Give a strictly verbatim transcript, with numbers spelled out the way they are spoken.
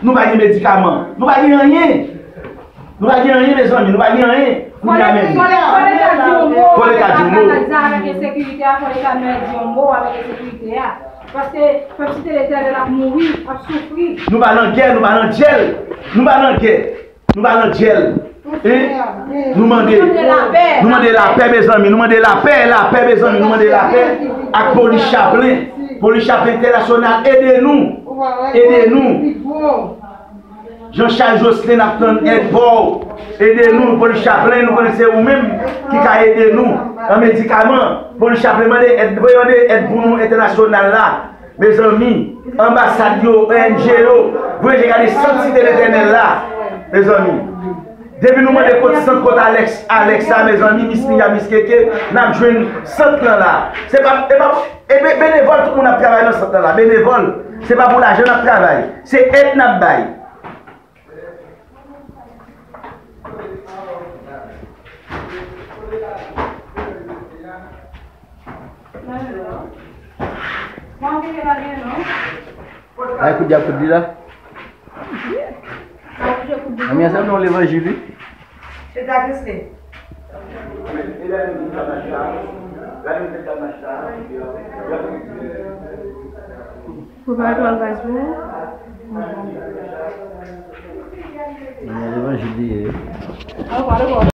Nou pa gen medikaman. Nou pa gen anyen. Nou pa gen anyen, mezanmi. Nou pa gen anyen. Kounye a menm. Fò Leta di yon mo. Fò Leta di yon mo. Fò Leta di yon mo. Avèk ensekirite a, fò Leta di yon mo avèk ensekirite a. Paske pèp Site Letènèl ap mouri, ap soufri. Nou pa nan gè, nou pa nan djèl. Nou pa nan gè. Nou pa nan djèl. Hein? Nou mande, nou mande lapè, mezanmi. Nou mande lapè, lapè, mezanmi. Nou mande lapè ak polis Chaplin. Polis Chaplin entènasyonal, ede nou. Ede nou. Jean Charles Jocelyn ap tann èd pa w. Ede nou, polis Chaplin, nou konnen se ou menm ki ka ede nou. An medikaman, polis Chaplin mande èd, voye mande èd pou nou entènasyonal la. Mezanmi, anbasad yo, O N G yo, voye je gade sant Site Letènèl la. Mezanmi, depi nou mande kot sant, kot Alex, Alex la, mezanmi, Miss Mia, Miss Keke, n ap jwenn sant lan la. Se pa, e pa, e be-, benevòl, tout moun ap travay nan sant lan la. Benevòl, se pa pou lajan n ap travay. Se èd n ap bay. Ay, kout di ap kout di la. Anmyans sa non levanjil wi. Prepare twal baz pou ou. Nan levanjil li ye.